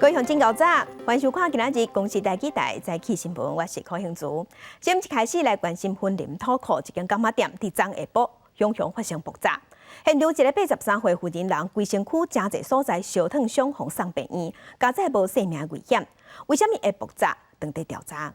各位鄉親猴早，歡迎收看今仔日公視台語台早起新聞，我是柯興祖。先一開始來關心雲林土庫一間柑仔店，佇昨下晡雄雄發生爆炸，現場一个83歲婦人人規身軀誠濟所在燒燙傷，予送病院，佳哉無性命危險。為啥物會爆炸？正佇調查。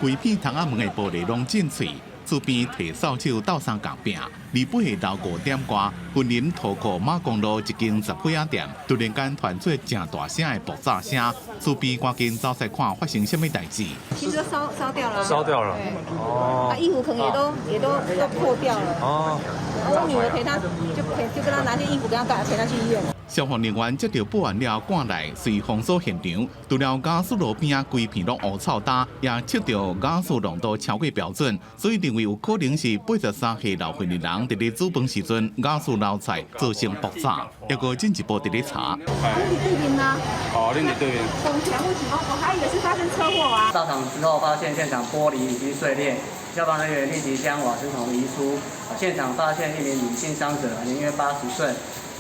規片窗仔門的玻璃攏震碎，厝邊提掃帚鬥相共拚。25號晝5點外，雲林土庫馬公路一間雜貨仔店突然間傳出誠大聲的爆炸聲，厝邊趕緊走出來看發生啥物代誌。其實燒燒掉了。燒掉了。哦。啊，衣服可能也都也都都破掉了。哦。我女兒陪她，就陪就跟她拿件衣服，跟她帶陪她去醫院。消防人員接到報案了，趕來隨封鎖現場，除了瓦斯爐邊仔規片攏烏臭焦，也測著瓦斯濃度超過標準，所以認為有可能是83歲老婦人佇咧煮飯時陣瓦斯漏菜造成爆炸，猶閣進一步佇咧查。你對面呢？哦，你佇對面。我還以為是發生車禍啊。到場之後發現現場玻璃已經碎裂，消防人員立即將瓦斯桶移出。現場發現一名女性傷者，年約80歲，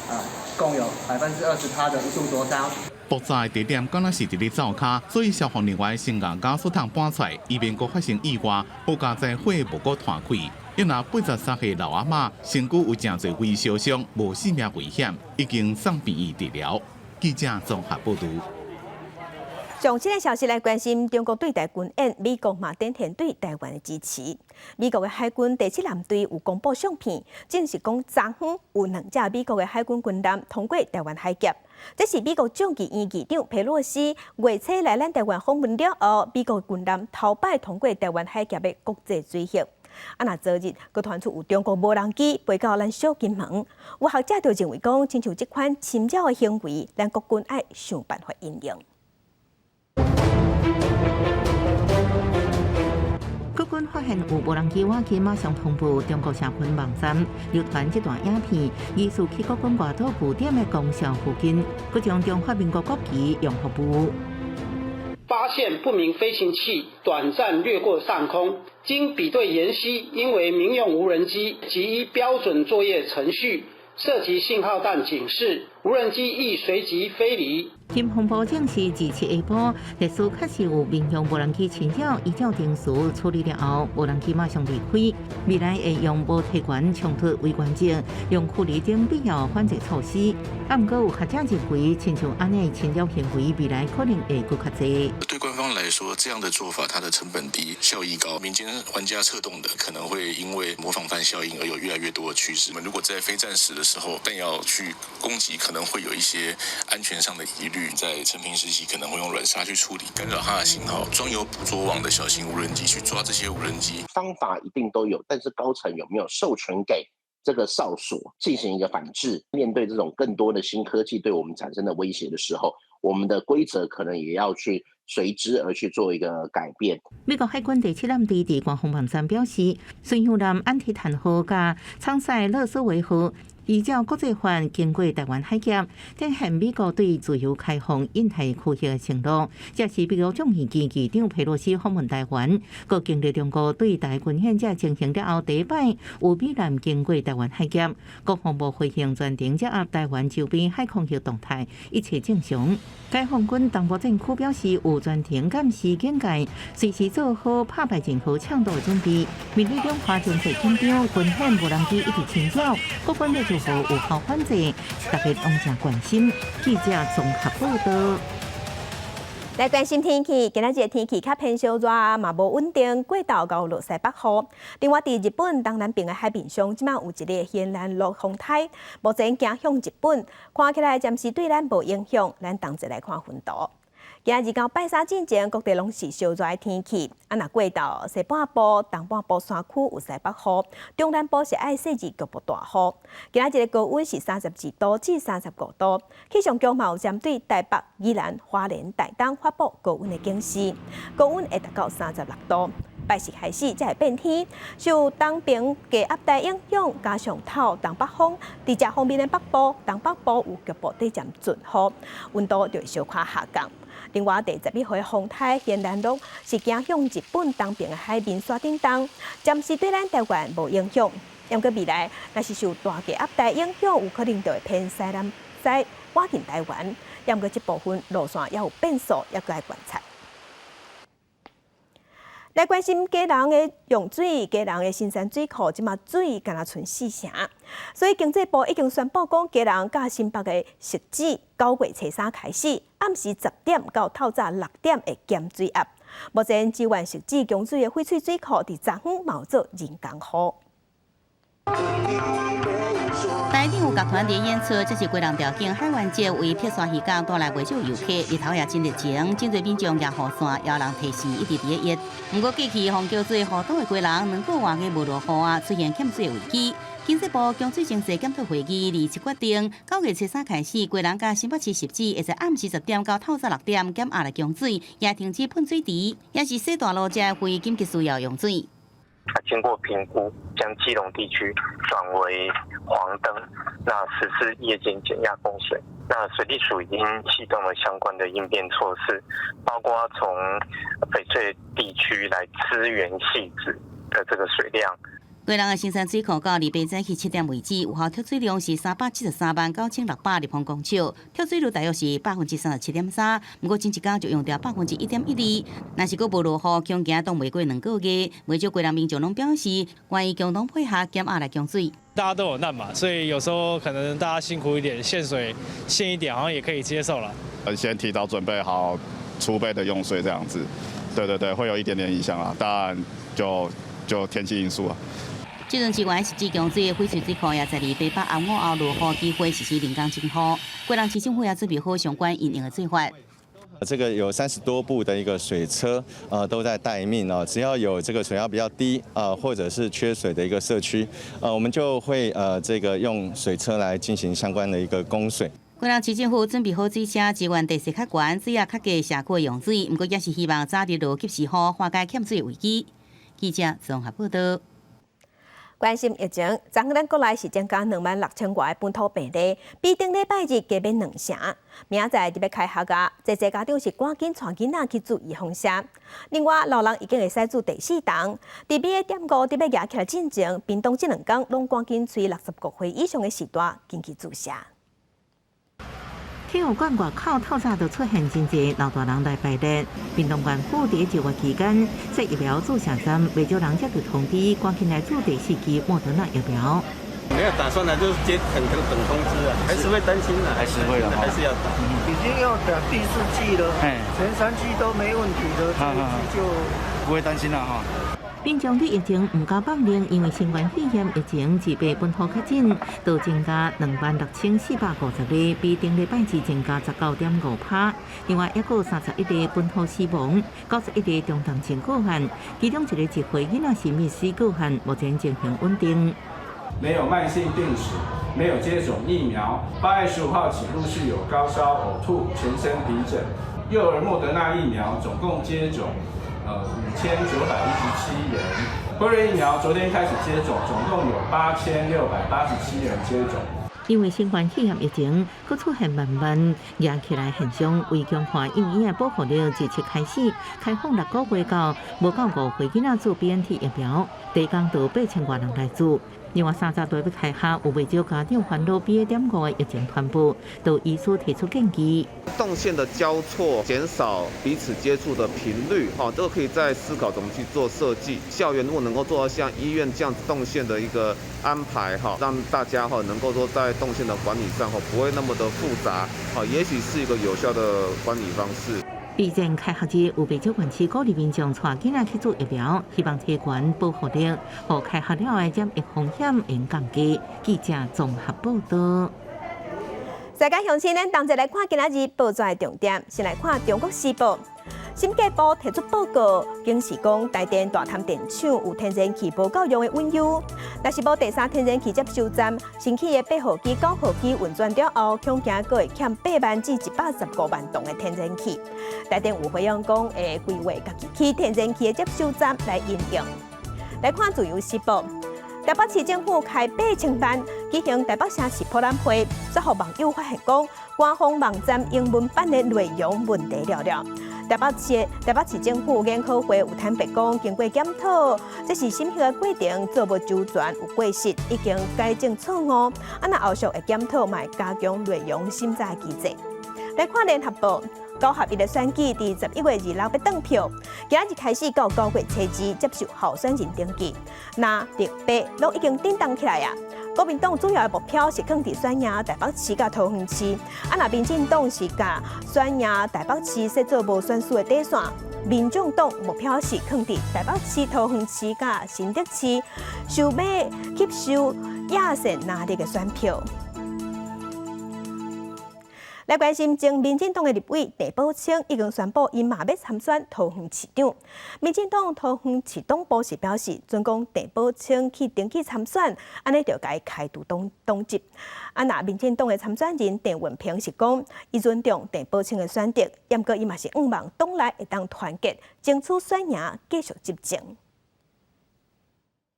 啊，共有20%的一度灼傷。爆炸的地點敢若是佇咧灶跤，所以消防人員先共瓦斯桶搬出來，以免閣發生意外。好佳哉火無閣傳開。伊若83歲老阿嬤身軀有誠濟微燒傷，無性命危險，已經送病院治療。記者綜合報導。上新的消息來關心中國對台軍演，美國嘛展現對台灣的支持。美國的海軍第七艦隊有公布相片，證實講昨昏有兩隻美國的海軍軍艦通過台灣海峽。這是美國眾議院議長佩洛西月初來咱台灣訪問了後，美國軍艦頭擺通過台灣海峽的國際水域。啊，若昨日閣傳出有中國無人機飛到咱小金門，有學者就認為講，親像這款侵擾的行為，咱國軍愛想辦法因應。國軍發現有無人機倚近，馬上通報中國社群網站流傳這段影片，疑似去國軍外島據點的工廠附近，閣將中華民國國旗揚帆舞。發現不明飛行器短暫掠過上空，經比對研析，應為民用無人機及依標準作業程序射擊信號彈警示，無人機亦隨即飛離。金風暴證實，27下晡，歷史確實有民用無人機侵擾，依照程序處理了後，無人機馬上離開。未來會用無提懸衝突為原則，用處理等必要反制措施。啊，毋過有學者認為，親像按呢侵擾行為，未來可能會閣較濟。對官方來說，這樣的做法，它的成本低，效益高。民間玩家策動的，可能會因為模仿犯效應而有越來越多的趨勢。我們如果在非戰時的時候，彈藥去攻擊，可能會有一些安全上的疑慮。在承平時期，可能會用軟沙去處理，干擾它的信號，裝有捕捉網的小型無人機去抓這些無人機。方法一定都有，但是高層有沒有授權給這個哨所進行一個反制？面對這種更多的新科技對我們產生的威脅的時候，我們的規則可能也要去隨之而去做一個改變。美國海軍第七艦隊佇官方網站表示，巡洋艦安提坦號佮昌塞勒斯維號依照國際法經過台灣海峽，展現美國對自由開放印太區域的承諾。這是美國眾議院議長佩洛西訪問台灣，閣經歷中國對台軍演這情形了後，第一擺有美艦經過台灣海峽。國防部回應全程掌握台灣周邊海空域動態，一切正常。解放軍東部戰區表示，有全程監視警戒，隨時做好拍敗任何搶渡的準備。面對兩岸情勢緊張，軍演無人機一直侵擾，國軍欲如何有效反制，大家攏誠關心。記者綜合報道。來關心天氣，今仔日天氣較偏燒熱，嘛無穩定，過晝閣落西北雨。另外，佇日本東南邊的海面上，這馬有一个偏南陸風颱，目前行向日本，看起來暫時對咱無影響。咱同齊來看雲圖。今仔日到拜三進前，各地攏是燒熱的天氣。啊，若過晝西半部、東半部山區有西北雨，中南部是愛細緻局部大雨。今仔日的高溫是32度至35度。氣象局嘛有針對台北、宜蘭、花蓮、台東發布高溫的警示，高溫會達到36度。拜四開始才會變天，受東邊低壓帶影響，加上透東北風，佇這方面的北部、東北部有局部短暫陣雨，溫度就會小可下降。另外，第11號風颱仙蘭洛是行向日本東邊的海面煞頂東，暫時對咱台灣無影響。毋過未來，若是受大低壓帶影響，有可能就會偏西南西倚近台灣。毋過這部分路線猶有變數，猶閣愛觀察。來關心基隆的用水，基隆的新山水庫這馬水干焦賰四成，所以經濟部已經宣布講，基隆佮新北的汐止9月初三開始，暗時10點到透早6點會減水壓。目前支援汐止供水的翡翠水庫，佇昨昏嘛有做人工雨。台頂有樂團佇演出，這是基隆調景海灣節為碧山漁港帶來袂少遊客，日頭也真熱情，真濟民眾舉雨傘，也有人提示一直佇咧溢。毋過過去風叫做雨都的基隆，兩個外月無落雨啊，出現欠水的危機。經濟部供水政策檢討會議27決定，9月初三開始，基隆佮新北市汐止會在暗時10點到透早6點減壓來供水，也停止噴水池，也是洗大路這非緊急需要用水。經過評估，將基隆地區轉為黃燈，那實施夜間減壓供水。那水利署已經啟動了相關的應變措施，包括從翡翠地區來支援汐止的這個水量。基隆的新山水庫到28早起7點為止，有效蓄水量是373萬9600立方公尺，蓄水率大約是37.3%。毋過前一工就用掉1.12%。若是閣無落雨，恐驚擋袂過兩個月。袂少基隆民眾攏表示，願意共同配合減壓來供水。大家都有難嘛，所以有時候可能大家辛苦一點，限水限一點，好像也可以接受了。先提早準備好儲備的用水，這樣子，對對對，會有一點點影響啊，但就天氣因素啊。這陣支援汐止供水的翡翠水庫也在28暗午後落雨機會實施人工增雨，基隆市政府也準備好相關因應的做法。這個有30多部的一個水車，都在待命哦。只要有這個水壓比較低，或者是缺水的一個社區，我們就會這個用水車來進行相關的一個供水。基隆市政府準備好水車，支援地勢較懸、水壓較低社區用水，毋過也是希望早日落及時雨，化解欠水危機。記者綜合報道。關心疫情，昨昏咱國內是增加26,000外本土病例，比頂禮拜日加欲兩成。明仔載就欲開學啊，濟濟家長是趕緊帶囡仔去注預防射。另外，老人已經會使注第四針。佇 BA.5佇欲夯起來進前，屏東這兩工攏趕緊催65歲以上的序大緊去注射。體育館外口透早就出現真濟老大人來排列。屏東縣府佇就月期間設疫苗注射站，袂少人接到通知，趕緊來注第四劑莫德納疫苗。沒有打算的，就是接等等等通知啊，還是會擔心的，還是會的，還是要打。已經要打第四劑了，前三劑都沒問題的，這一劑就不會擔心啦哈。民眾對疫情毋敢放任，因為新冠肺炎疫情自八本土確診，都增加26,450例，比頂禮拜二增加19.5趴。另外，抑閣有31例本土死亡，91例中重症個案，其中一個1歲囡仔是瀕死個案，目前情形穩定。沒有慢性病史，沒有接種疫苗。8月15號起陸續有高燒、嘔吐、全身皮疹。幼兒莫德納疫苗總共接種5917人。輝瑞疫苗昨天開始接種，總共有8687人接種。因為新冠肺炎疫情，閣出現慢慢夯起來現象，為強化幼兒的保護力，自七開始開放6個月到無夠5歲囡仔注 BNT 疫苗，第一工就8000外人來注。另外，三十多欲開學，有袂少家長煩惱 BA.5的疫情傳播，都醫師提出建議。動線的交錯，減少彼此接觸的頻率，哈，都可以再思考怎麼去做設計。校園如果能夠做到像醫院這樣子動線的一個安排，哈，讓大家哈能夠說在動線的管理上，哈，不會那麼的複雜，哈，也許是一個有效的管理方式。備戰開學日，有袂少縣市鼓勵民眾帶囡仔去注疫苗，希望提懸保護力，予開學了的染疫風險會降低。記者綜合報道。世界鄉親，咱同齊來看今仔日報紙的重點。先來看《中國時報》，審計部提出報告，顯示講台電大潭電廠有天然氣無夠用的隱憂。若是無第三天然氣接收站，新起的8號機、9號機運轉了後，恐驚閣會欠8萬至115萬噸的天然氣。台電有回應講，會規劃家己起天然氣的接收站來因應。來看《自由時報》。台北市政府開8000萬舉行台北城市博覽會，煞予網友發現講，官方網站英文版的內容問題了了。台北市政府研考會有坦白講，經過檢討，這是審核的過程做無周全，有過失，已經改正錯誤。啊，若後續會檢討，嘛會加強內容審查機制。來看聯合報，九合一的選舉佇11月26欲轉票，今仔日開始到9月初2接受候選人登記，藍綠白攏已經叮當起來啊！國民黨主要的目標是囥佇選贏台北市佮桃園市，啊若民進黨是共選贏台北市設做無選輸的底線，民眾黨目標是囥佇台北市、桃園市佮新竹市，想欲吸收野線藍綠的選票。來關心前民進黨的立委鄭寶清已經宣布，伊嘛欲參選桃園市長。民進黨桃園市黨部是表示，準講鄭寶清去登記參選，按呢就共伊開除黨籍。啊，若民進黨的參選人鄭運鵬是講，伊尊重鄭寶清的選擇，毋過伊嘛是向望黨內會當團結，爭取選贏，繼續執政。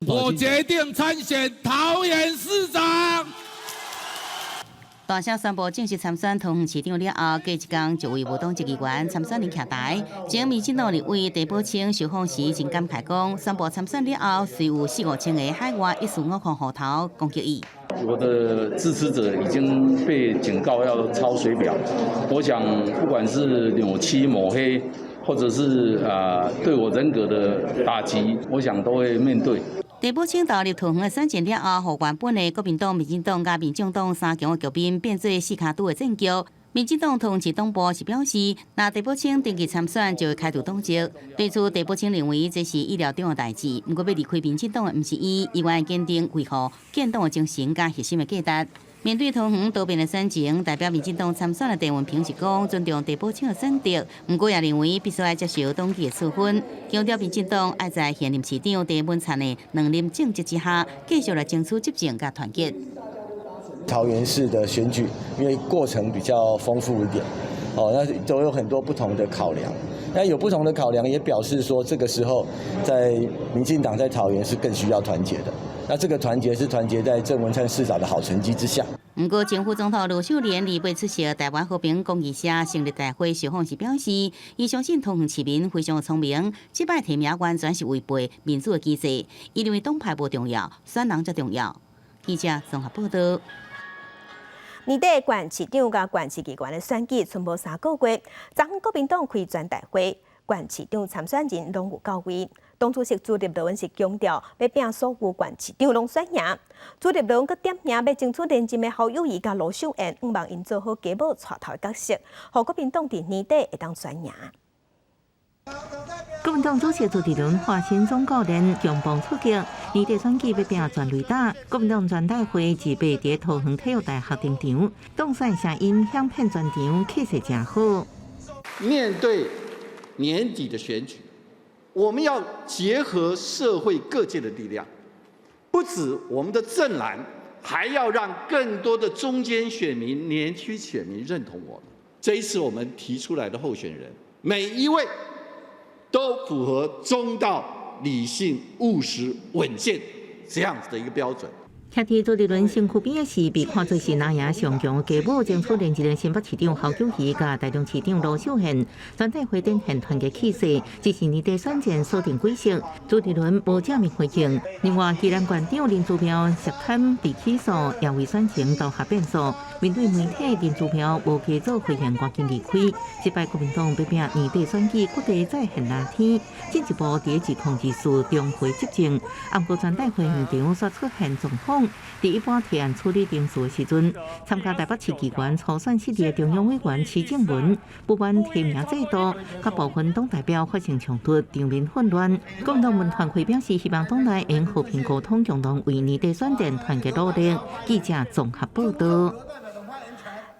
我決定參選桃園市長。大聲宣布正式參選桃園市長了後，隔一工就位無黨籍議員參選人徛台。前民進黨立委鄭寶清受訪時真感慨講，宣布參選了後，雖有四五千個海外一四五空戶頭攻擊伊。我的支持者已經被警告要抄水表，我想不管是扭曲抹黑，或者是對我人格的打擊，我想都會面對。鄭寶清投入桃園的選戰了後，予原本的國民黨、民進黨佮民眾黨三強的局面變做四跤拄的戰局。民進黨桃園市黨部是表示，若鄭寶清登記參選，就會開除黨籍。對此，鄭寶清認為這是意料中的代誌。毋過，欲離開民進黨的毋是伊，伊願堅定維護建黨的精神佮核心的價值。面對桃園多變的選情，代表民進黨參選的鄭運鵬是講尊重鄭寶清的選擇，毋過也認為必須愛接受黨紀的處分，強調民進黨愛在現任市長鄭文燦的兩任政績之下，繼續來爭取執政佮團結。桃園市的選舉，因為過程比較豐富一點，哦，那都有很多不同的考量。那有不同的考量，也表示說這個時候在民進黨在桃園是更需要團結的。那這個團結是團結在鄭文燦市長的好成績之下。毋過，前副總統盧秀蓮禮拜出席台灣和平公益社成立大會受訪時表示，伊相信桃園市民非常聰明，這擺提名完全是違背民主的機制。伊認為黨派無重要，選人才重要。記者綜合報道。年底縣市長佮縣市議員的選舉，賰無3個月。昨昏國民黨開全代會，縣市長參選人攏有到位。黨主席朱立倫是強調，欲拚所有縣市長攏選贏。朱立倫閣點名欲爭取連任的侯友宜佮盧秀燕，向望𪜶做好家母帶頭的角色，予國民黨佇年底會當選贏。國民黨主席朱立倫化身總教練，強棒出擊，年底選舉欲拚全壘打。國民黨全代會自備佇桃園體育大學登場，黨選聲音響遍全場，氣勢誠好。面對年底的選舉，我們要結合社會各界的力量，不止我們的正藍，還要讓更多的中間選民、年輕選民認同我們。這一次我們提出來的候選人，每一位都符合中道、理性、務實、穩健這樣子的一個標準。徛佇朱立倫身軀邊的是被看作是藍營上強的家母，爭取連任的新北市長侯友宜佮台中市長盧秀燕，全代會展現團結氣勢，只是年底選戰鎖定軌跡。朱立倫無正面回應。另外，宜蘭縣長林姿妙涉貪被起訴，也為選情投下變數。面對媒體，林姿妙無加做回應，趕緊離開。這擺國民黨欲拚年底選舉，各地再現藍天，進一步佇2024重回執政。毋過全代會現場煞出現狀況。佇一般提案處理程序的時陣，參加台北市議員初選失利的中央委員徐正文不滿提名制度，佮部分黨代表發生衝突，場面混亂。國民黨文團會表示，希望黨內用和平溝通，共同為年底選戰團結努力。記者綜合報道。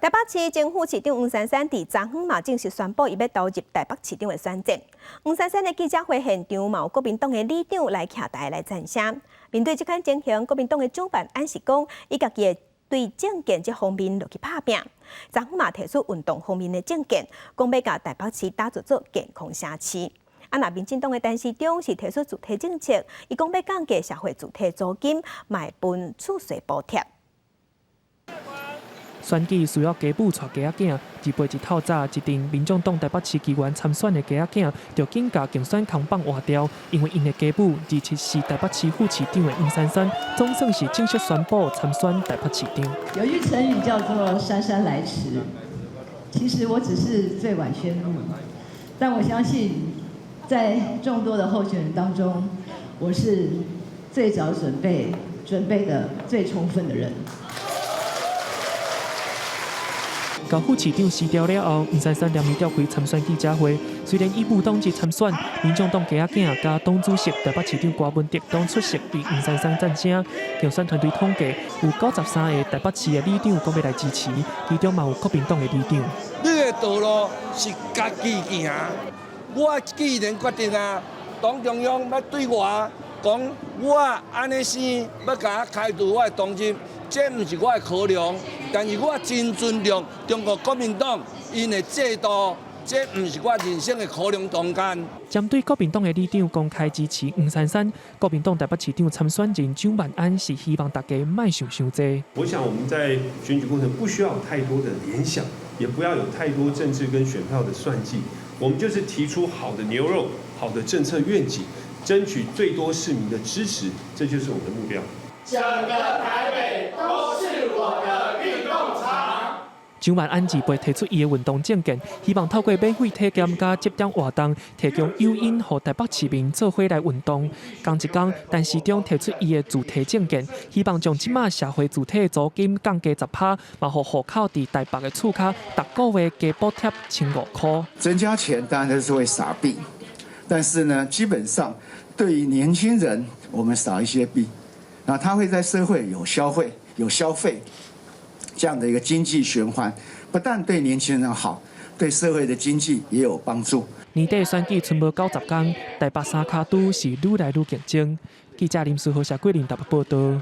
台北市前副市長黃珊珊佇昨昏嘛正式宣布，伊欲投入台北市長的選戰。黃珊珊的記者會現場嘛有國民黨的里長來徛台來贊聲。面對這款情形，國民黨的主辦暗示講，伊家己會對政見這方面落去拍拚。昨昏嘛提出運動方面的政見，講欲共台北市打造做健康城市。啊，若民進黨的陳時中是提出主體政策，伊講欲降低社會住宅租金，嘛會分厝稅補貼。選舉需要家母帶家仔囝，禮拜一透早，一陣民眾黨台北市議員參選的家仔囝，就緊共競選扛棒換掉，因為𪜶的家母而且是台北市副市長的黃珊珊，總算是正式宣布參選台北市長。有句成語叫做姍姍來遲，其實我只是最晚宣布，但我相信在眾多的候選人當中，我是最早準備、準備的最充分的人。共副市長辭掉了後，黃珊珊連日召開參選記者會。雖然伊無當日參選，民眾黨家仔囝佮黨主席台北市長柯文哲攏出席為黃珊珊贊聲。競選團隊統計有93個台北市的里長講欲來支持，其中嘛有國民黨的里長。你的道路是家己行，我既然決定啊，黨中央欲對我講，我按呢生欲共我開除我的黨籍，這毋是我的考量，但是我真尊重中國國民黨𪜶的制度，這毋是我人生的考量中間。針對國民黨的里長公開支持黃珊珊，國民黨台北市長參選人蔣萬安是希望大家莫想傷濟。我想我們在選舉過程不需要有太多的聯想，也不要有太多政治跟選票的算計，我們就是提出好的牛肉、好的政策願景，爭取最多市民的支持，這就是我們的目標。整個台北都是我的運動場。蔣萬安自輩提出伊的運動政見，希望透過免費體檢佮接點活動，提供誘因，予台北市民做伙來運動。仝一工，陳時中提出伊的住宅政見，希望將這馬社會住宅的租金降低10%，嘛予戶口佇台北的厝跤，逐個月加補貼1500塊。增加錢當然是會撒幣，但是呢，基本上對於年輕人，我們撒一些幣，那他會在社會有消費，有消費。這樣的一個經濟循環，不但對年輕人好，對社會的經濟也有幫助。年底選舉賰無90工，台北三跤拄是愈來愈競爭。記者林書豪、謝桂林台北報導。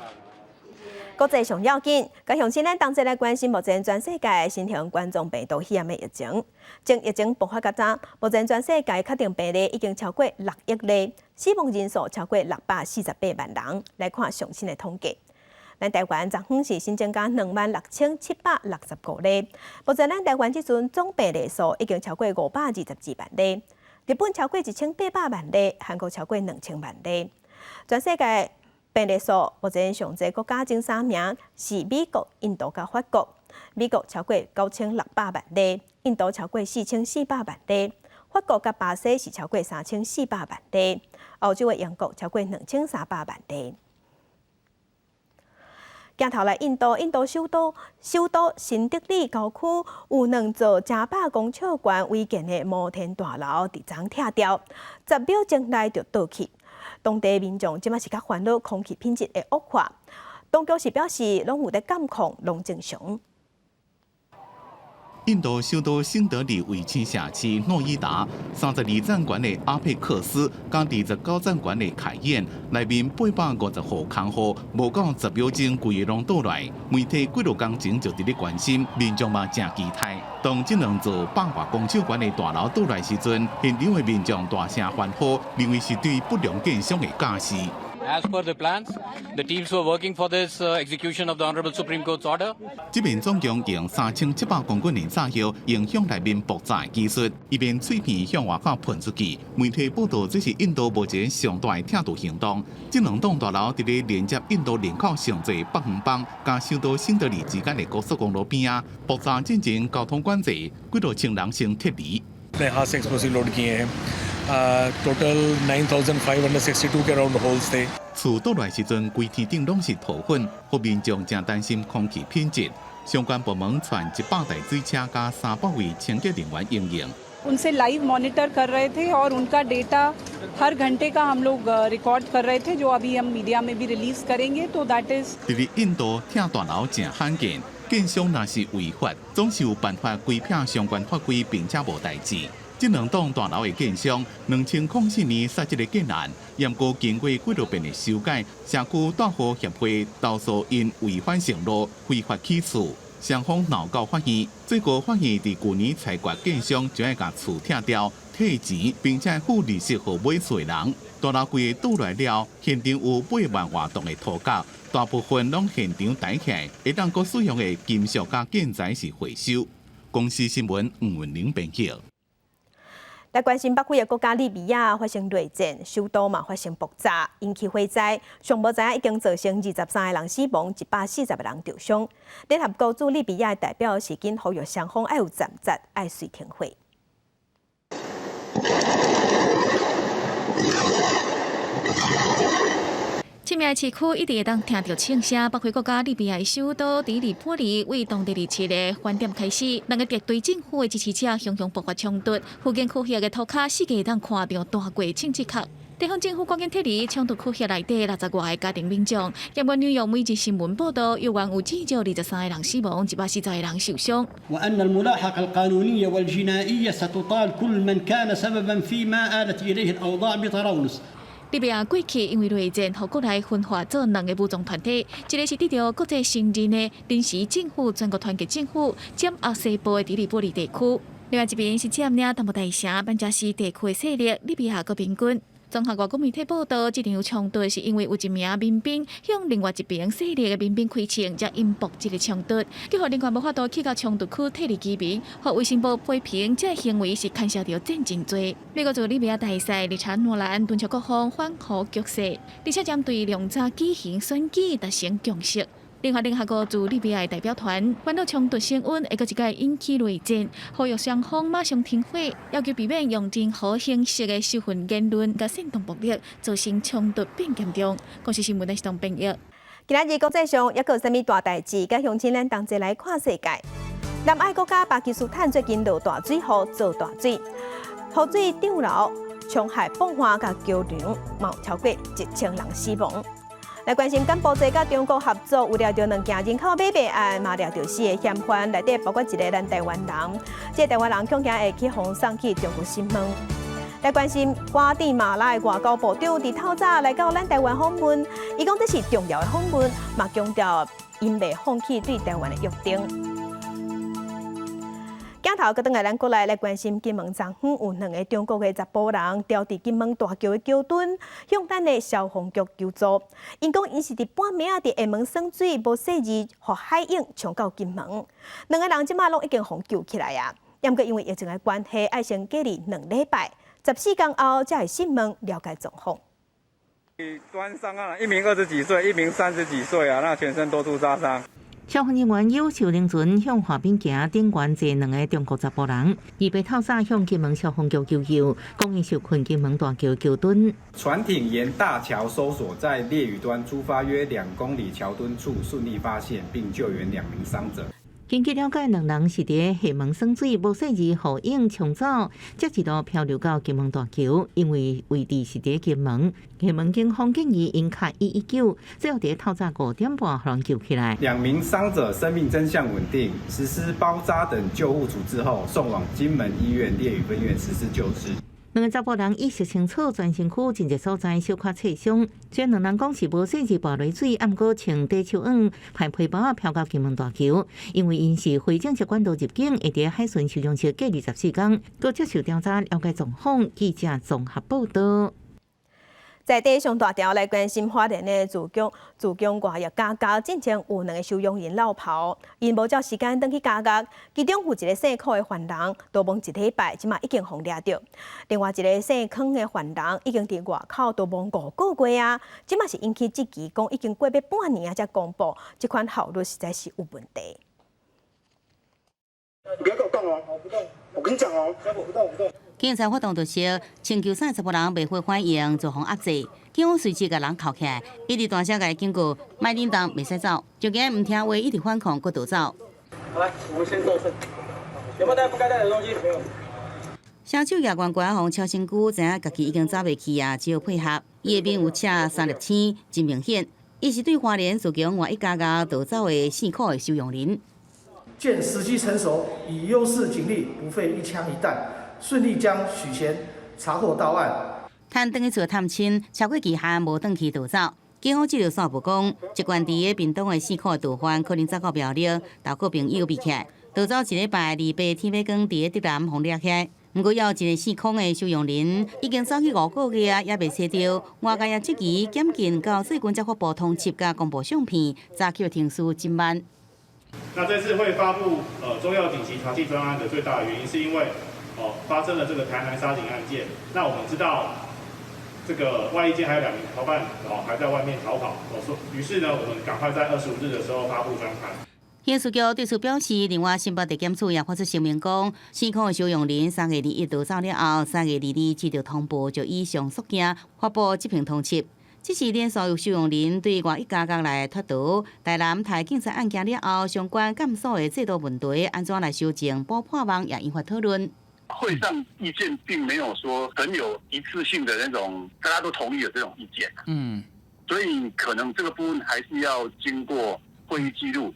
國際上要緊，佮鄉親咱同齊來關心目前全世界新型冠狀病毒肺炎的疫情。從疫情爆發到今，目前全世界確定病例已經超過6億例，死亡人數超過648萬人。來看上新的統計。咱台灣昨昏是新增加26,765例，目前咱台灣這陣總病例數已經超過522萬例。日本超過1800萬例，韓國超過2000萬例。全世界病例數目前上濟國家前三名是美國、印度佮法國。美國超過9600萬例，印度超過4400萬例，法國佮巴西是超過3400萬例，歐洲的英國超過2300萬例。鏡頭來印度，印度首都新德里郊區有兩座100公尺懸違建的摩天大樓佇昨拆掉，10秒鐘內就倒去。當地民眾這馬是較煩惱空氣品質的惡化，當局是表示攏有咧監控，攏正常。印度首都新德里衛星城市諾伊達32層懸的阿佩克斯，佮29層懸的凱燕，內面850戶空戶，無夠10秒鐘，規个攏倒來。媒體幾落工前就佇咧關心，民眾嘛誠期待。當這兩座100外公尺懸的大樓倒來時陣，現場的民眾大聲歡呼，認為是對不良建商的教示。 As per the plans, the teams were working for this execution of the Honorable Supreme Court's order. 這邊總共用3700公噸的炸藥，影響內面爆炸技術，以免碎片向外口噴出去。媒體報道，這是印度目前上大的拆除行動。這兩棟大樓佇咧連接印度人口上濟北方邦佮首都新德里之間的高速公路邊仔，爆炸進前交通管制，幾若千人先撤離。 Total 9,562 के around holes थे。厝倒來時陣，規天頂攏是塗粉，予民眾誠擔心空氣品質。相關部門傳100台水車佮300位清潔人員應用。 उनसे live monitor कर रहे थे और उनका डेटा हर घंटे का हम लोग रिकॉर्ड कर रहे थे, जो अभी हम मीडिया में भी रिलीज करेंगे तो that is。佇咧印度拆大樓誠罕見，建商若是違法，總是有辦法規避相關法規，並且無代誌。這兩棟大樓的建商，2004年設這个建案，毋過經過幾落遍的修改，社區大戶協會投訴𪜶違反承諾，非法起厝，雙方鬧到法院，最高法院佇舊年裁決建商將愛共厝拆掉，退錢，並且付利息予買厝的人。大樓規个倒來了，現場有8萬外棟的塗膠，大部分攏現場抬起來，會當閣使用的金屬佮建材是回收。公視新聞吳文玲編輯。來關心北非的國家利比亞發生內戰，首都嘛發生爆炸，引起火災，上無知影已經造成23個人死亡，140個人受傷。聯合國駐利比亞的代表是緊呼籲雙方愛有暫時愛隨停火。這名市區一直會當聽著槍聲，北非國家利比亞首都的黎波里為當地27日飯點開始，兩個敵對政府的支持者雄雄爆發衝突，附近區域的塗跤四界會當看著大過槍支殼。地方政府趕緊撤離衝突區域內底60外個家庭民眾。根據紐約每日新聞報導，猶原有至少23個人死亡，140個人受傷。 وأن الملاحقة القانونية والجنائية ستطال كل من كان سببا فيما آلت إليه الأوضاع بطرابلس。利比亞過去因為內戰，予國內分化做兩個武裝團體，一個是得著國際承認的臨時政府全國團結政府，掌握西部的黎利波里地區；另外一邊是佔領東部大城班加西地區的勢力利比亞國民軍。綜合外國媒體報導，這場衝突是因為有一名民兵向另外一邊勢力的民兵開槍，才引爆這個衝突。結果另外無法度去到衝突區撤離居民，予衛生部批評這個行為是牽涉著戰爭罪。美國駐利比亞大使理查諾蘭敦促各方緩和局勢，而且針對兩早舉行選舉達成共識。另外，聯合國駐利比亞代表團煩惱衝突升溫，會閣一擺引起內戰，呼籲雙方馬上停火，要求避免用任何形式的仇恨言論佮煽動暴力，造成衝突變嚴重。公視新聞的是董編譯。今仔日國際上猶閣有啥物大代誌？佮鄉親咱同齊來看世界。南愛國家巴基斯坦最近落大水雨，做大水，雨水漲流，沖害崩岸佮橋梁，嘛有超過1000人死亡。來關心柬埔寨佮中國合作，有掠著兩件人口買賣案，嘛掠著四个嫌犯，內底包括一个咱台灣人。這個台灣人恐驚會去予送去中國審問。來關心瓜地馬拉的外交部長佇透早來到咱台灣訪問，伊講這是重要的訪問，嘛強調𪜶袂放棄對台灣的約定。鏡頭閣轉來咱國內來關心金門昨昏有兩个中國的查埔人牢佇金門大橋的橋墩，向咱的消防局求助。𪜶講𪜶是佇半暝仔佇廈門耍水，無細膩，予海湧沖到金門。兩个人這馬攏已經予救起來啊！毋過因為疫情的關係，愛先隔離2禮拜，14天後才會審問了解狀況。端上岸，一名20幾歲，一名30幾歲啊，那全身多處扎傷。消防人員有救輪船向岸邊行，頂懸坐兩个中國查埔人，伊被透早向金門消防局求救，講𪜶受困金門大橋橋墩。船艇沿大橋搜索，在烈嶼端出發約2公里橋墩處順利發現並救援2名傷者。根據了解，兩人是佇廈門耍水，無細膩予湧沖走，才一路漂流到金門大橋。因為位置是佇金門，廈門警方建議𪜶敲119，最後佇透早5點半予人救起來。2名傷者生命徵象穩定，實施包紮等救護處置後，送往金門醫院烈嶼分院實施救治。兩個查埔人意識清楚，全身軀真濟所在小可擦傷。雖然兩人講是無細膩跋落水，毋過穿短手網歹皮包仔飄到金門大橋。因為𪜶是非正式管道入境，會佇海巡收容室隔離14天，閣接受調查了解狀況。記者綜合報導。在地上大條來關心花蓮的自強外役監獄，進前有兩个收容人落跑，𪜶無照時間轉去監獄，其中有一个姓柯的犯人逃亡一禮拜，這馬已經予掠著；另外一个姓康的犯人已經佇外口逃亡5個月啊，這馬是引起質疑，講已經過欲半年啊，才公布，這款效率實在是有問題。你不要跟我動哦！我不動，我跟你講哦，我不動，我不動。警察發動特色，穿球衫查埔人袂會反應，就予壓制。警方隨即共人銬起來，一直大聲共伊警告，莫振動，袂使走。就驚毋聽話，一直反抗，閣逃走。好來，我們先搜身，有沒有帶不該帶的東西？沒有。小手舉懸懸，予敲身軀，知影家己已經走袂去啊，只好配合。伊的面有赤三粒星，真明顯。伊是對花蓮自強外役監獄逃走的姓柯的收容人。見時機成熟，以優勢警力，不費一槍一彈，順利將許賢查獲到案。趁轉去厝探親，超過期限無轉去逃走。警方這條線報講，一關佇咧屏東的姓柯逃犯可能走到苗栗，投靠朋友避起來，逃走一禮拜，28天欲光佇咧竹南予掠起來。毋過，猶有一个姓康的收容人已經走去5個月啊，猶未揣著。外界也質疑檢警到最近才發布通緝佮公布相片，查緝程序真慢。那這次會發布重要緊急查緝專案的最大的原因，是因為哦，發生了這個台南殺警案件。那我們知道，這個外役監還有兩名逃犯哦，還在外面逃跑。哦，說，於是呢，我們趕快在25日的時候發布專刊。刑事局對此表示，另外新北地檢署也發出聲明講，新科的收容人3月21逃走了後，3月22接到通報，就以上訴刑發布執行通緝。這是連續有收容人對外役監獄內脫逃，台南台警察案件了後，相關監所的制度問題按怎來修正補破網也引發討論。會上意見並沒有說很有一致性的那種，大家都同意的這種意見。所以可能這個部分還是要經過會議記錄，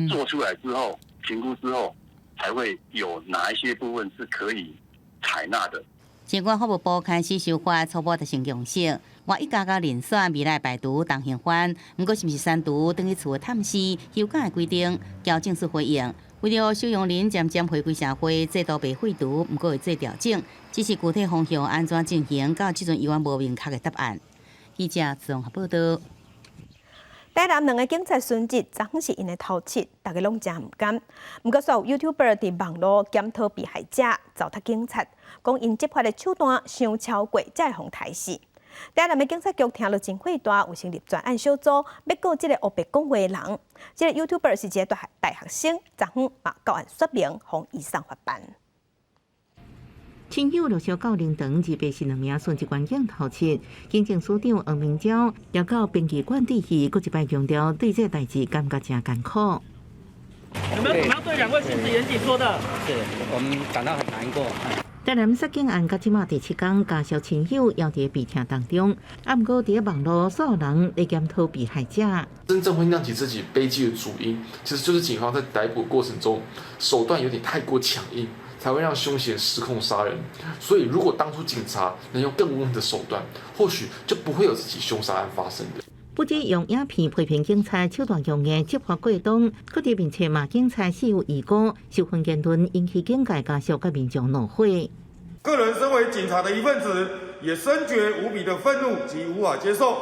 做出來之後，評估之後，才會有哪一些部分是可以採納的。儘管法務部開始修法，初步達成共識，外役監獄遴選未來排除重刑犯，毋過是毋是刪除轉去厝的探視休假的規定，交正式回應。為著收容人漸漸回歸社會，制度袂廢除，毋過會做調整，只是具體方向按怎進行，到這陣猶原無明確的答案。記者綜合報道。台南兩个警察殉職，昨昏是𪜶的頭七，大家攏誠毋甘。毋過，煞有 YouTuber 佇網路檢討被害者，糟蹋警察，講𪜶執法的手段傷超過，才會予刣死。台南的警察局聽了真火大，有成立專案小組，欲告這个烏白講話的人。這个 YouTuber 是一个大學生，昨昏嘛到案說明，予移送法辦。親友陸續到靈堂，282名殉職員警頭七，警政署長黃明昭也到殯儀館致意，閣一擺強調對這个代誌感覺誠艱苦。有沒有什麼要對兩位殉職員警說的？是我們感到很難過。台南殺警案到這馬第七工，家屬親友猶佇悲痛當中。啊，毋過佇咧網路，所有人咧檢討被害者。真正會釀起這起悲劇的主因，其實就是警方在逮捕過程中手段有點太過強硬，才會讓兇嫌失控殺人。所以，如果當初警察能用更溫和的手段，或許就不會有這起兇殺案發生的。不止用影片批評警察手段強硬、執法過當，閣佇面冊罵警察死有遺辜，受訓言論引起警界家屬佮民眾怒火。個人身為警察的一份子，也深覺無比的憤怒及無法接受。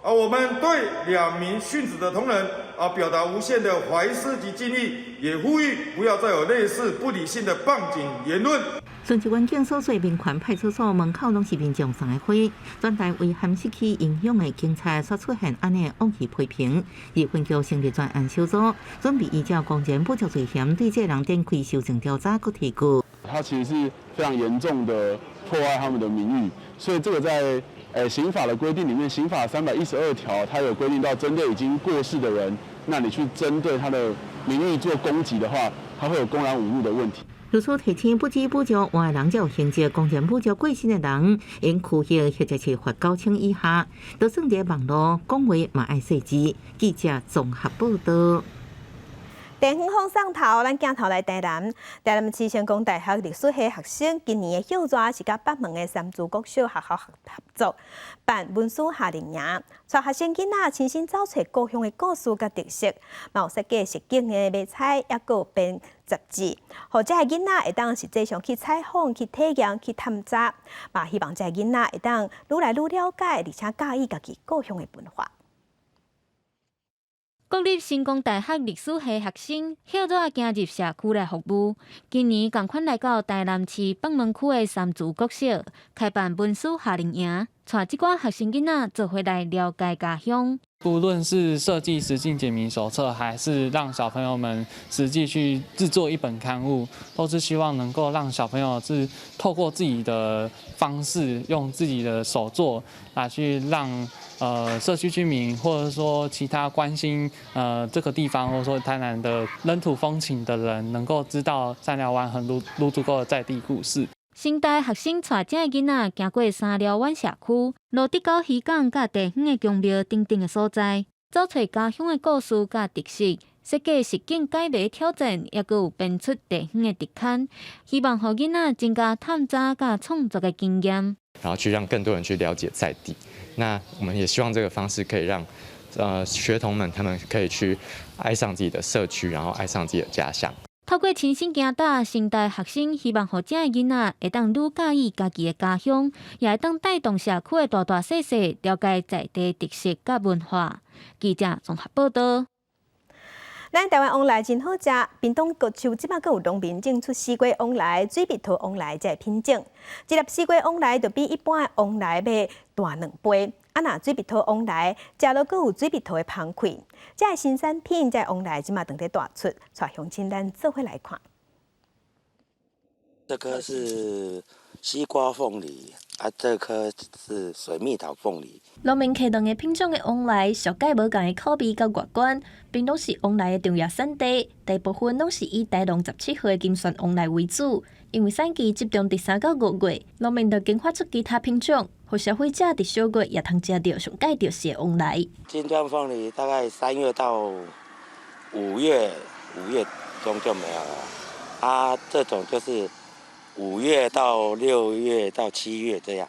啊，我們對兩名殉職的同仁啊，表達無限的懷思及敬意，也呼籲不要再有類似不理性的謗警言論。殉職員警所在民權派出所門口攏是民眾送的花，全台遺憾失去英勇的警察煞出現按呢惡意批評，而分局成立專案小組，準備依照公然侮辱罪嫌對這人展開搜證調查，閣提告。他其實是非常嚴重的破壞他們的名譽，所以這個在刑法的規定裡面，刑法312條，它有規定到針對已經過世的人，那你去針對他的名譽做攻擊的話，他會有公然侮辱的問題。律師提醒，不止侮辱活的人才有刑責，公然侮辱過身的人，應拘役或者是罰9000以下。就算佇網路講話嘛愛細緻。記者綜合報道。地方風送頭，咱鏡頭來台南。台南市成功大學歷史系學生今年的休熱是佮北門的三芝國小學校合作辦文史夏令營，帶學生囡仔親身走揣故鄉的故事佮特色，嘛有設計實景的媒材，抑閣有編雜誌，予遮的囡仔會當實際上去採訪、去體驗、去探查，嘛希望遮的囡仔會當愈來愈了解，而且佮意家己故鄉的文化。國立成功大學歷史系學生歇熱行入社區來服務，今年仝款來到台南市北門區的三芝國小，開辦文史夏令營，帶這寡學生囡仔做伙來了解家鄉。不論是設計實境解謎手冊，還是讓小朋友們實際去製作一本刊物，都是希望能夠讓小朋友是透過自己的方式，用自己的手作來去讓社區居民，或者說其他關心這個地方，或者說台南的人土風情的人，能夠知道三寮灣和蘆竹溝的在地故事。成大學生帶遮的囡仔行過三寮灣社區、蘆竹溝漁港佮地方的宮廟等等的所在，走揣家鄉的故事佮特色，設計實境解謎挑戰，抑閣有編出地方的特刊，希望予囡仔增加探查佮創作的經驗，然後去讓更多人去了解在地。那我們也希望這個方式可以讓學童們他們可以去愛上自己的社區，然後愛上自己的家鄉。透過親身行踏，成大學生希望予遮的囡仔會當愈佮意家己的家鄉，也會當帶動社區的大大細細了解在地特色佮文化。記者綜合報道。咱台灣旺梨真好食，屏東高丘這擺閣有農民種出西瓜旺梨、水蜜桃旺梨這个品種。一粒西瓜旺梨就比一般的旺梨欲大兩倍。啊，若水蜜桃旺梨，食落閣有水蜜桃的芳氣。這个新產品，這个旺梨這馬當咧大出，帶鄉親咱做伙來看。這顆是西瓜鳳梨，啊，這顆是水蜜桃鳳梨。農民摕兩个品種的旺梨，屬蓋無仝的口味佮外觀，屏東是旺梨的重要產地，大部分攏是以台農17號的金鑽旺梨為主。因為產期集中佇3到5月，農民就研發出其他品種，予消費者佇小月也通食著上蓋著是的旺梨。金鑽鳳梨大概3月到5月，5月中就沒有了。啊，這種就是5月到6月到7月這樣。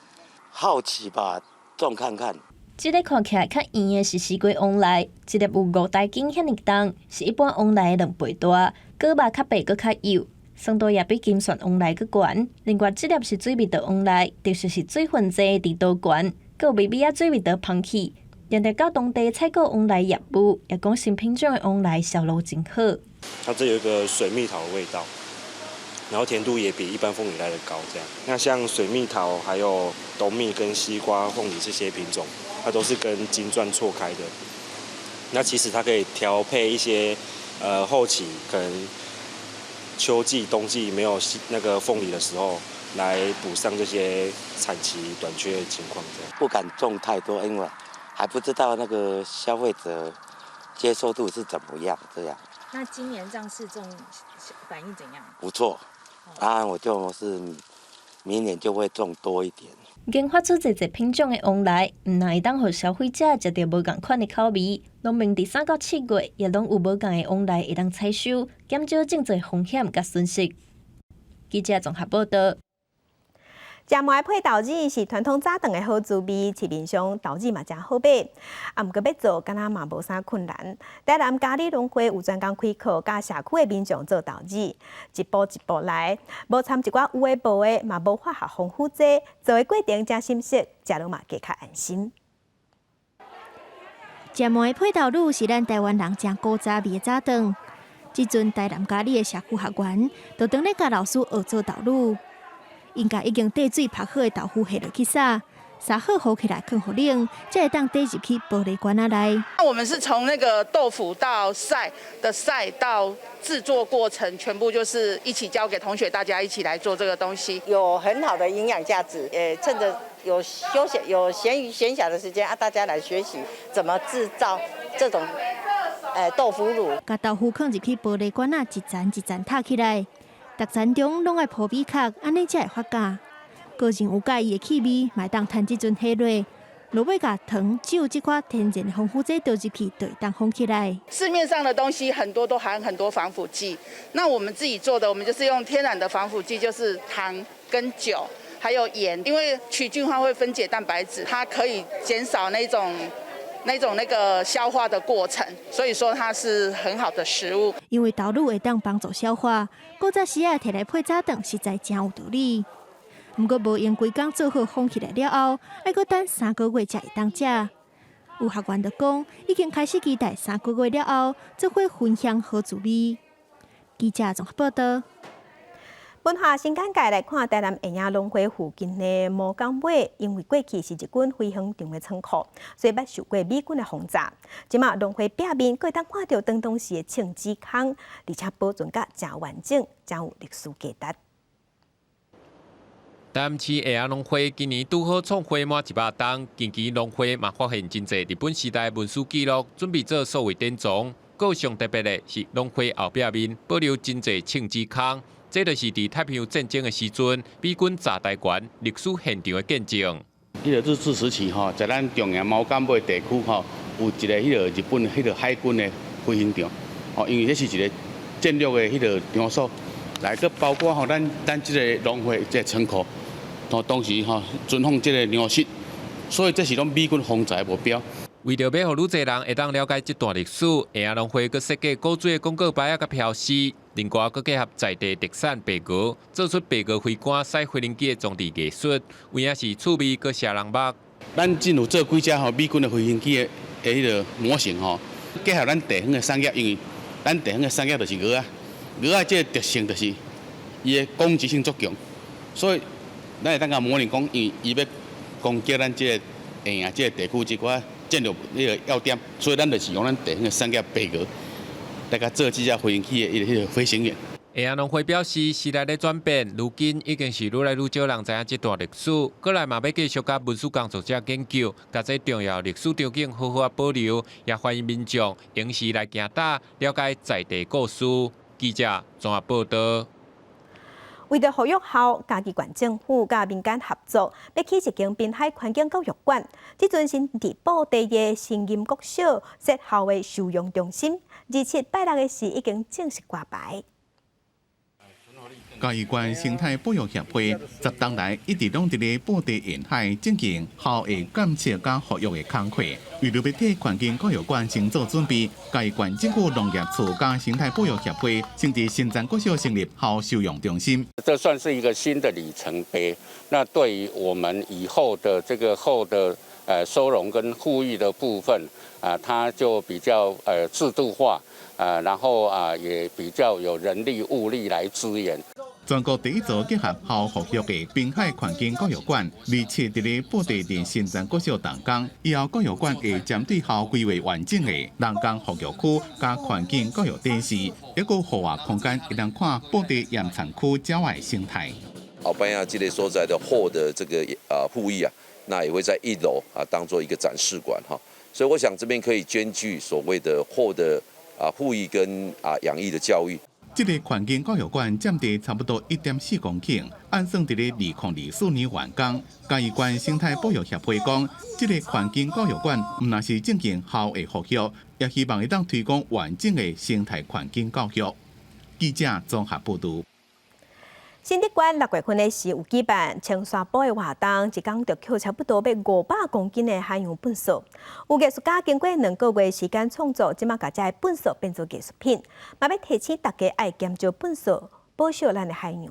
好奇吧，種看看。這个看起來較圓的是西瓜旺梨，一粒有5公斤遐爾重，是一般旺梨的兩倍大，果肉較白閣較幼，酸度也比金鑽旺梨閣懸。另外，這粒是水蜜桃旺梨，特色是水分濟、甜度懸，閣有微微仔水蜜桃芳氣。連著到當地採購旺梨業務，也講新品種的旺梨銷路真好。它這有一個水蜜桃的味道，然後甜度也比一般鳳梨來得高。這樣，那像水蜜桃、還有董蜜跟西瓜鳳梨這些品種，它都是跟金鑽錯開的。那其實它可以調配一些，後期可能秋季、冬季沒有那個鳳梨的時候，來補上這些產期短缺的情況。這樣不敢種太多，因為還不知道那個消費者接受度是怎麼樣。這樣。那今年這樣試種反應怎樣？不錯，啊，我就是明年就會種多一點。研發出濟濟品種的旺梨，毋但會當予消費者食著無仝款的口味，農民佇3到7月也攏有無仝的旺梨會當採收，減少種植風險佮損失。記者綜合報道。食糜配豆乳是傳統早頓的好滋味，市面上豆乳嘛誠好買，啊，毋過欲做敢若嘛無啥困難。台南佳里農會有專工開課，教社區的民眾做豆乳，一步一步來，無摻一寡有的無的，嘛無化學防腐劑，做的過程誠省時，食落嘛加較安心。食糜配豆乳是咱台灣人誠古早味的早頓。這陣台南佳里的社區學員，就當咧教老師學做豆乳。𪜶共已經綴水曝好的豆腐下落去撒，撒好糊起來囥予冷，才會當綴入去玻璃罐仔內。那我們是從那個豆腐到曬的曬到製作過程，全部就是一起交給同學，大家一起來做這個東西，有很好的營養價值。趁着有休閒、有閒餘閒暇的時間啊，大家來學習怎麼製造這種豆腐乳。共豆腐囥入去玻璃罐仔，一層一層疊起來。逐層中攏愛鋪米殼，按呢才會發酵。個人有佮意的氣味，嘛會當趁這陣下落。落尾共糖、酒這款天然的防腐劑倒入去，就會當封起來。市面上的東西很多都含很多防腐劑，那我們自己做的，我們就是用天然的防腐劑，就是糖跟酒，還有鹽，因為曲菌它會分解蛋白質，它可以減少那種那個消化的過程，所以說它是很好的食物。因為豆乳會當幫助消化，古早時仔提來配早頓，實在誠有道理。毋過無閒規工做好封起來了後，愛閣等3個月才會當食。有學員就講，已經開始期待三個月了後，做伙分享好滋味。記者綜合報道。文化新簡介來看，台南下營農會附近的魔港尾，因為過去是日軍飛行場的倉庫，所以捌受過美軍的轟炸。這馬農會壁面，閣會當看著當時的銃子空，而且保存甲誠完整，誠有歷史價值。台南市下營農會今年拄好創會滿100冬，近期農會嘛發現真濟日本時代文書記錄，準備做數位典藏。閣上特別的是，農會後壁面保留真濟銃子空。這就是佇太平洋戰爭的時陣，美軍炸台灣歷史現場的見證。彼个日治時期吼，在咱中營貓港尾地區吼，有一个彼个日本彼个海軍的飛行場，吼，因為這是一个戰略的彼个場所，來閣包括吼咱這个農會這个倉庫，吼當時吼存放這个糧食，所以這是攏美軍轟炸的目標。為著欲予愈濟人會當了解這段歷史，下營農會閣設計古錐的廣告牌仔佮標示，另外閣結合在地特產白鵝，做出白鵝飛官駛飛行機的裝置藝術，有影是趣味閣攝人目。咱政府做幾隻吼美軍的飛行機的彼个模型吼，結合咱地方的產業，因為咱地方的產業就是蚵仔，蚵仔這個特性就是伊的攻擊性足強，所以咱會當共模擬講，伊伊欲攻擊咱這個下這個地區這寡戰略彼个要點，所以咱就是用咱地方的產業白鵝來共做這隻飛行器的彼個飛行員。下洋農會表示，時代咧轉變，如今已經是愈來愈少人知影這段歷史。閣來嘛欲繼續佮文史工作者研究，共這重要歷史場景好好仔保留，也歡迎民眾閒時來行搭，了解在地故事。記者綜合報導。為著復育鱟，嘉義縣政府佮民間合作，欲起一間濱海環境教育館。這陣是佇布袋的新吟國小設鱟的收容中心，27拜六的時已經正式掛牌。嘉義縣生態保育協會十冬來一直攏佇咧布袋沿海進行鱟的監測佮復育的工課，為著欲替環境教育館先做準備，嘉義縣政府農業處佮生態保育協會先佇新站國小成立鱟收容中心。這算是一個新的里程碑。那對於我們以後的這個鱟的收容跟復育的部分啊，它就比較制度化啊，然後啊也比較有人力物力來支援。全國第一座結合鱟復育的濱海環境教育館，27佇咧布袋鎮新站國小動工。以後教育館會針對鱟規劃完整的人工復育區佮環境教育展示，一個戶外空間，會當看布袋鹽田區鳥仔的生態。後擺仔這個所在的鱟的這個啊護育啊，那也會在一樓啊當做一個展示館哈。所以我想這邊可以兼具所謂的鱟的啊護育跟啊養育的教育。這個環境教育館佔地差不多1.4公頃，按算佇咧2024年完工。嘉義縣生態保育協會講，這個環境教育館毋但是進行鱟的復育，也希望會當推廣完整的生態環境教育。記者綜合報導。新竹縣6月份的時有舉辦青山埔的活動，一工就抾差不多欲500公斤的海洋糞掃。有藝術家經過2個月時間創作，這馬共這个糞掃變做藝術品，嘛欲提醒大家愛減少糞掃，保護咱的海洋。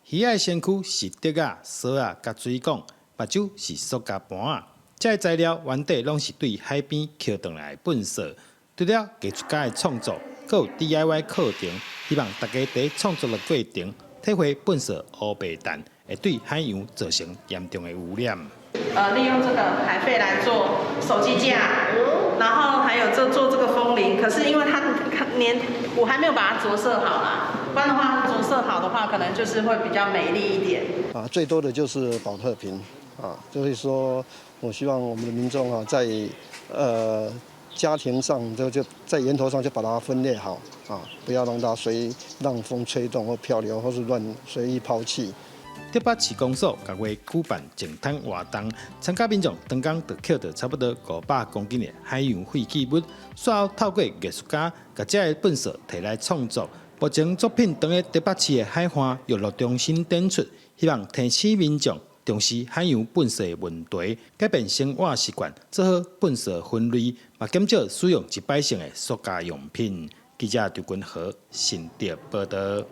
魚仔的身軀是竹仔、索仔、佮水管，目睭是塑膠盤仔，這个材料原底攏是對海邊抾轉來的糞掃。除了藝術家的創作，閣有 DIY 課程，希望大家佇創作的過程，體會糞掃烏白蛋會對海洋造成嚴重的污染。利用這個海廢來做手機架，然後還有做做這個風鈴。可是因為它連我還沒有把它着色好啦，不然的話着色好的話，可能就是會比較美麗一點。啊，最多的就是寶特瓶啊，就是說我希望我們的民眾啊，在家庭上就在源頭上就把它分類好啊，不要讓它隨讓風吹動或漂流，或是亂隨意拋棄。竹北市公所逐月舉辦淨灘活動，參加民眾當工就抾著差不多500公斤的海洋廢棄物，煞後透過藝術家共這个糞掃提來創作。目前作品當咧竹北市的海岸娛樂中心展出，希望提醒民眾重視海洋糞掃的問題，改變生活習慣，做好糞掃分類，嘛減少使用一擺性的塑膠用品。記者張君和新竹報導。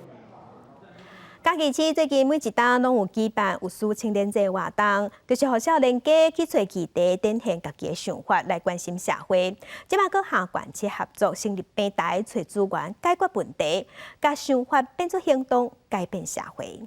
嘉義市最近每一冬攏有舉辦有事青年節活動，就是予少年家去揣議題，展現家己的想法來關心社會。這馬閣和縣市合作，成立平台，揣資源解決問題，共想法變做行動，改變社會。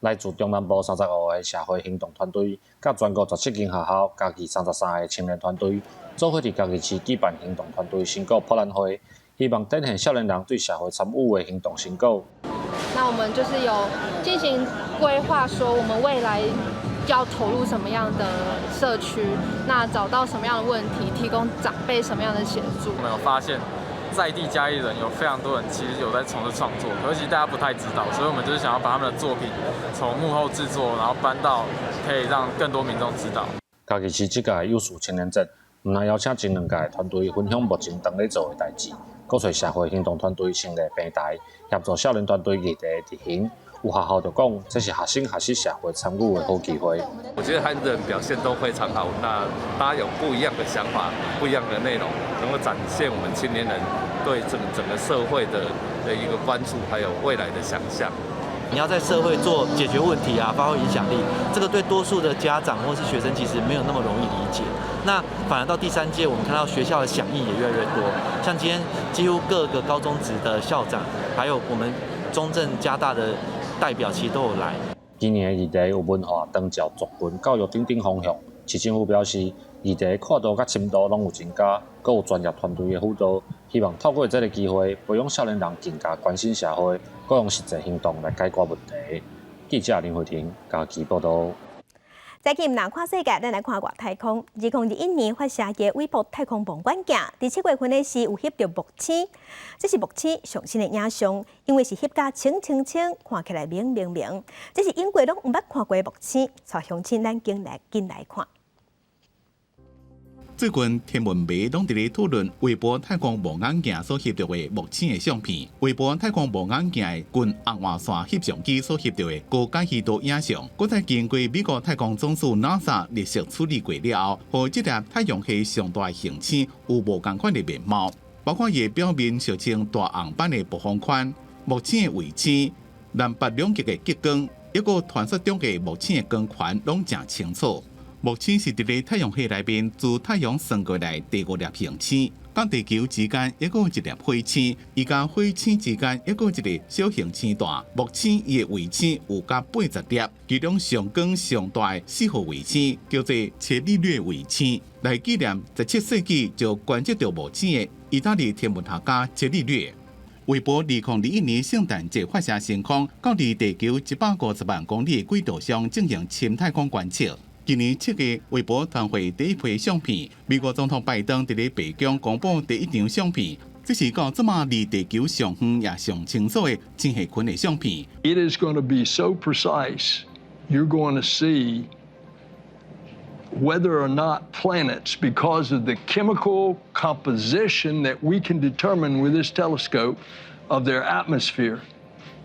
來自中南部35個社會行動團隊，佮全國17間學校、嘉義33個青年團隊，做伙佇嘉義市舉辦行動團隊成果博覽會，希望展現少年人對社會參與的行動成果。那我們就是有進行規劃，說我們未來要投入什麼樣的社區，那找到什麼樣的問題，提供長輩什麼樣的協助。我們有發現，在地嘉義人有非常多人其實有在從事創作，可是其實大家不太知道，所以我們就是想要把他們的作品從幕後製作，然後搬到可以讓更多民眾知道。嘉義市這屆有事青年節，毋但邀請前兩屆團隊分享目前當咧做的代誌，閣揣社會行動團隊成立平台，協助少年團隊議題執行。有學校就講，這是學生學習社會參與的好機會。我覺得孩子們表現都非常好，那大家有不一樣的想法，不一樣的內容，能夠展現我們青年人對整整個社會的一個關注，還有未來的想象。你要在社會做解決問題啊，發揮影響力，這個對多數的家長或是學生其實沒有那麼容易理解。那反而到第三屆，我們看到學校的響應也越來越多，像今天幾乎各個高中職的校長，還有我們中正嘉大的代表，其實都有來。今年的議題有文化、長照、族群、教育等等方向。市政府表示，議題闊度佮深度攏有增加，閣有專業團隊的輔導，希望透過這个機會，培養少年人更加關心社會，閣用實際行動來解決問題。記者林慧婷嘉義報導。再去毋但看世界，咱來看外太空。2021年發射的韋伯太空望遠鏡，佇7月份的時有翕著木星。這是木星上新的影像，因為是翕甲清清清，看起來明明明。這是英國攏毋捌看過的木星，帶鄉親咱緊來緊來看。最近天文迷攏佇咧討論韋伯太空望遠鏡所翕著的木星的相片。韋伯太空望遠鏡的近紅外線翕相機所翕著的高解析度影像，閣再經過美國太空總署 NASA 綠色處理過了後，予這粒太陽系上大的行星有無仝款的面貌，包括伊表面俗稱大紅斑的暴風圈、木星的衛星、南北兩極的極光，抑閣傳說中的木星的光環，攏誠清楚。木星是佇咧太陽系內面自太陽算過來第五粒行星，佮地球之間抑閣有一粒火星，伊佮火星之間抑閣有一個小行星帶。木星伊的衛星有佮80粒，其中上光上大的4號衛星叫做伽利略衛星，來紀念17世紀就觀測著木星的意大利天文學家伽利略。韋伯2021年聖誕節發射升空，到離地球150萬公里的軌道上進行深太空觀測。今年7月，韋伯傳回第一批相片。美國總統拜登佇咧白宮公布第一張相片，這是到這馬離地球上遠也上清楚的星系群的相片。 It is going to be so precise, you're going to see whether or not planets, because of the chemical composition that we can determine with this telescope of their atmosphere,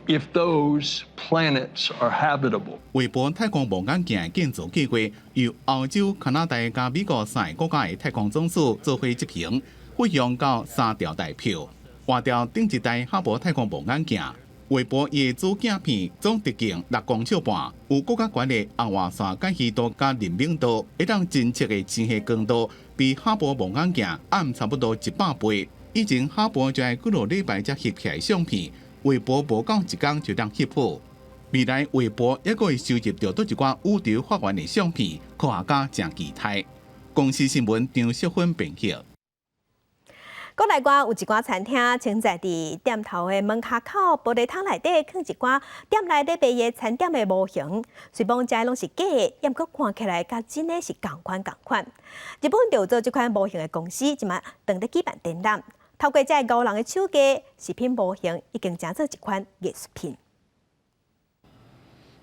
if those planets are habitable. 韋伯太空望遠鏡建造計劃由歐洲、加拿大佮美國三个國家的太空總署做伙執行，費用到3兆台票，換掉頂一代哈勃太空望遠鏡。韋伯伊的主鏡片總直徑6公尺半，有閣較懸的紅外線解析度佮靈敏度，會當偵測的星系光度比哈勃望遠鏡暗差不多100倍。以前哈勃就愛幾落禮拜才翕起來相片，韋伯無夠一工就當翕好。未來韋伯抑閣會收集著佗一寡宇宙發源的相片，科學家誠期待。公視新聞張淑芬編輯。國內外有一寡餐廳，凊彩佇店頭的門跤口玻璃窗內底，囥一寡店內咧賣的餐點的模型。雖罔這攏是假的，毋過看起來佮真的是仝款仝款。日本就做這款模型的公司，這馬正佇舉辦展覽，透過這個熬人的手藝，食品模型已經成做一款藝術品。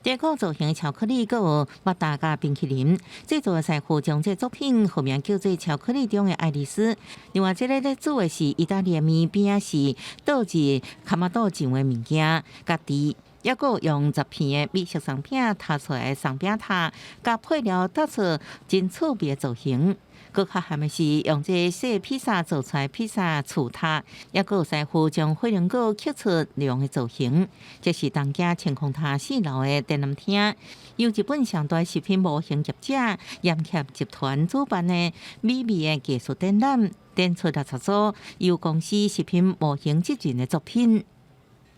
這個造型巧克力，閣有麥達佮冰淇淋，製作的師傅將這作品號名叫做《巧克力中的愛麗絲》。另外，這个咧煮的是意大利麵，邊仔是倒置卡瑪豆醬的物件，家己抑閣用10片的美式鬆餅塌出來的鬆餅塔，佮配料搭出真趣味的造型。閣較譀的是用這細披薩做出來披薩厝塔，抑閣有師傅將火龍果刻出龍的造型。這是東京晴空塔四樓的展覽廳，由日本上大食品模型業者鹽協集團主辦的美味的藝術展覽，展出60組由公司食品模型製成的作品。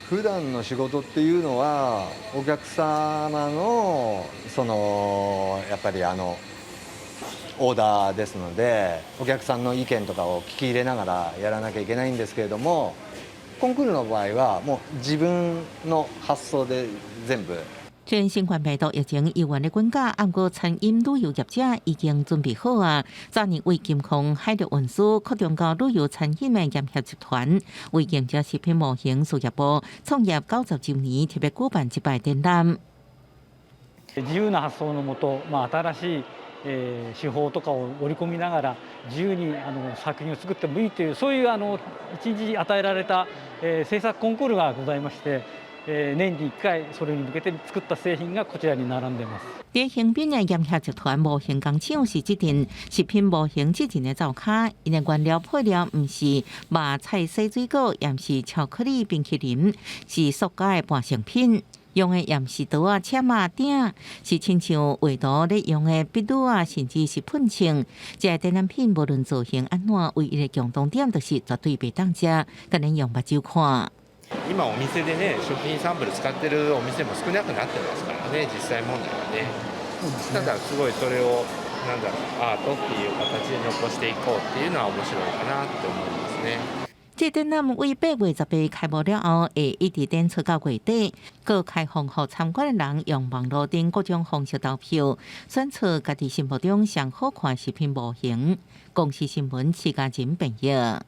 普段の仕事っていうのはお客様のそのやっぱりオーダーですので、お客さんの意見とかを聞き入れながらやらなきゃいけないんですけれども、コンクールの場合はもう自分の発想で全部。雖然新冠病毒疫情猶原咧滾價，毋過餐飲旅遊業者已經準備好啊！昨年為金控海陸運輸擴張到旅遊餐飲的鹽協集團，為迎接食品模型事業部創業90週年，特別舉辦這擺展覽。自由な発想のもと、まあ新しい手法とかを織り込みながら自由に作品を作ってもいいという、そういう一日与えられた制作コンクールがございまして、年に1回それに向けて作った製品がこちらに並んでます。佇橫濱的鹽協集團模型工廠是這陣食品模型製成的灶跤，𪜶的原料配料毋是肉菜、鮮水果，也毋是巧克力、冰淇淋，是塑膠的半成品。用的也毋是刀仔、鉗仔、鼎，是親像畫圖咧用的筆擼仔，甚至是噴槍。這个展覽品無論造型按怎，唯一的共同點就是絕對袂當食，干焦用目睭看。今お店でね、食品サンプル使ってるお店も少なくなってますからね、実際問題はね。ただすごいそれをなんだろう、アートっていう形で残していこうっていうのは面白いかなって思いますね。這展覽為8月18開幕了後，會一直展出到月底，閣開放予參觀的人用網路頂各種方式投票，選出家己心目中上好看食品模型。公視新聞徐嘉仁編譯。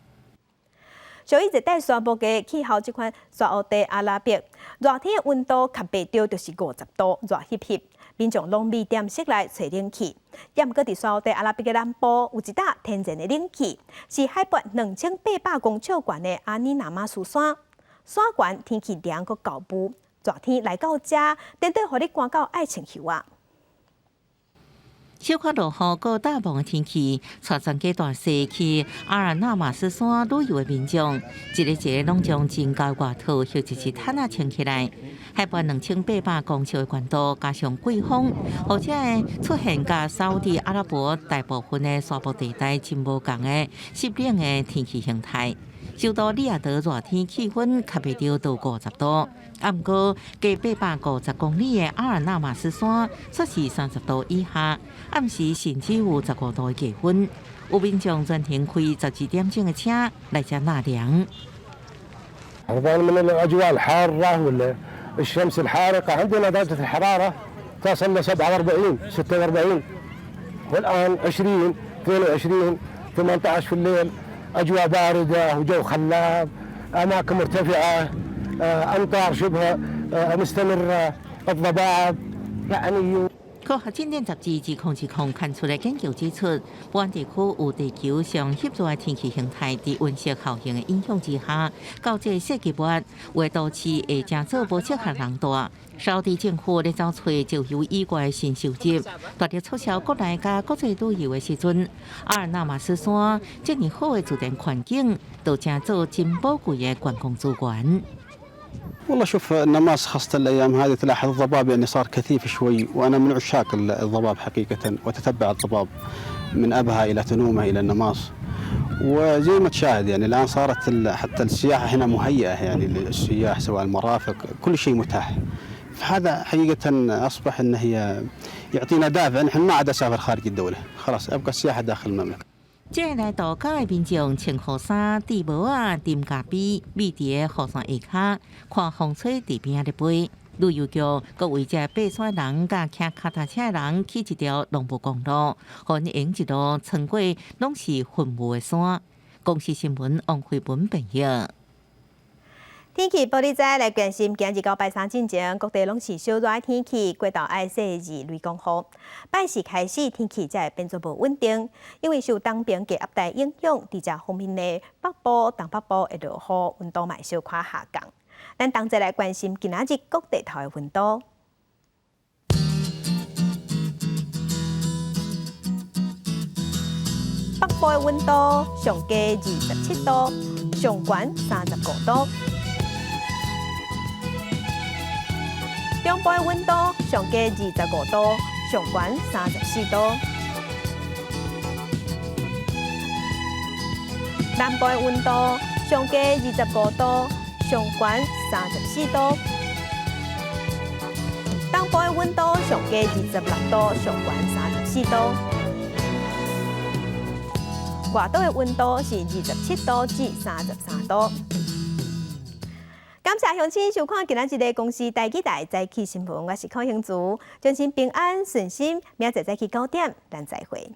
屬於熱帶沙漠的氣候，這款沙烏地阿拉伯熱天的溫度較袂著就是50度，熱翕翕，民眾攏覕踮室內揣冷氣。也毋過佇沙烏地阿拉伯的南部有一搭天然的冷氣，是海拔2800公尺懸的阿爾納馬斯山。山懸天氣涼閣厚霧，熱天來到遮，顛倒予你寒到愛穿袖仔。小可落雨、閣大霧的天氣，帶全家大細去阿爾納馬斯山旅遊的民眾，一个一个攏將真厚外套或者是毯仔穿起來。海拔2800公尺的懸度，加上季風，予這个出現佮沙烏地阿拉伯大部分的沙漠地帶真無仝的濕冷的天氣形態。首都利雅得熱天氣溫較袂著到50度，啊，毋過隔850公里的阿爾納馬斯山卻是30度以下，暗時甚至有15度的低溫。有民眾專程開12點鐘的車來遮納涼。 هربان من الاجواء الحاره ولا الشمس الحارقه، عندنا درجه الحراره تصل ل 47، 46، والان 20، 22، 18 في الليل. اجواء بارده وجو خلاب، اماكن مرتفعه، امطار شبه مستمره، الضباب يعني. 科學進展雜誌2020刊出的研究指出，灣地區有地球上翕熱的天氣形態，佇溫室效應的影響之下，到這個世紀末，有的都市會成做無適合人蹛。沙烏地政府咧走揣石油以外的新收入，大力促銷國內佮國際旅遊的時陣，阿爾納馬斯山這爾好的自然環境，就成做真寶貴的觀光資源。 والله شوف، النماص خاصة الأيام هذه تلاحظ الضباب يعني صار كثيف شوي، وأنا من عشاق الضباب حقيقة، وأتتبع الضباب من أبها إلى تنومة إلى النماص. وزي ما تشاهد يعني الآن صارت حتى السياحة هنا مهيئة يعني للسياح، سواء المرافق، كل شيء متاح. فهذا حقيقة أصبح أنه هي يعطينا دافع، نحن ما عاد أسافر خارج الدولة، خلاص أبقى السياحة داخل المملكة. 這个來度假的民眾穿雨衫、戴帽仔、斟咖啡，覕佇个雨傘下跤，看風吹佇邊仔咧飛。旅遊局閣為這爬山人佮騎跤踏車的人起一條濃霧公路，予𪜶用一路穿過攏是雲霧的山。公視新聞王慧文編譯。天氣報你知，來關心今日到拜三進前，各地攏是小熱的天氣，過晝愛細意雷公雨。拜四開始天氣才會變做無穩定，因為受東邊低壓帶影響，佇這方面的北部、東北部會落雨，溫度嘛小可下降。咱同齊來關心今仔日各地頭的溫度。北部的溫度上低27度，上懸35度。中部的溫度上低25度，上懸34度。南部的溫度上低25度，上懸34度。東部的溫度上低26度，上懸34度。外島的溫度是27度至33度。感謝鄉親收看今仔日的公視台語台早起新聞，我是柯興竹，衷心平安順心，明仔載早起9點，咱再會。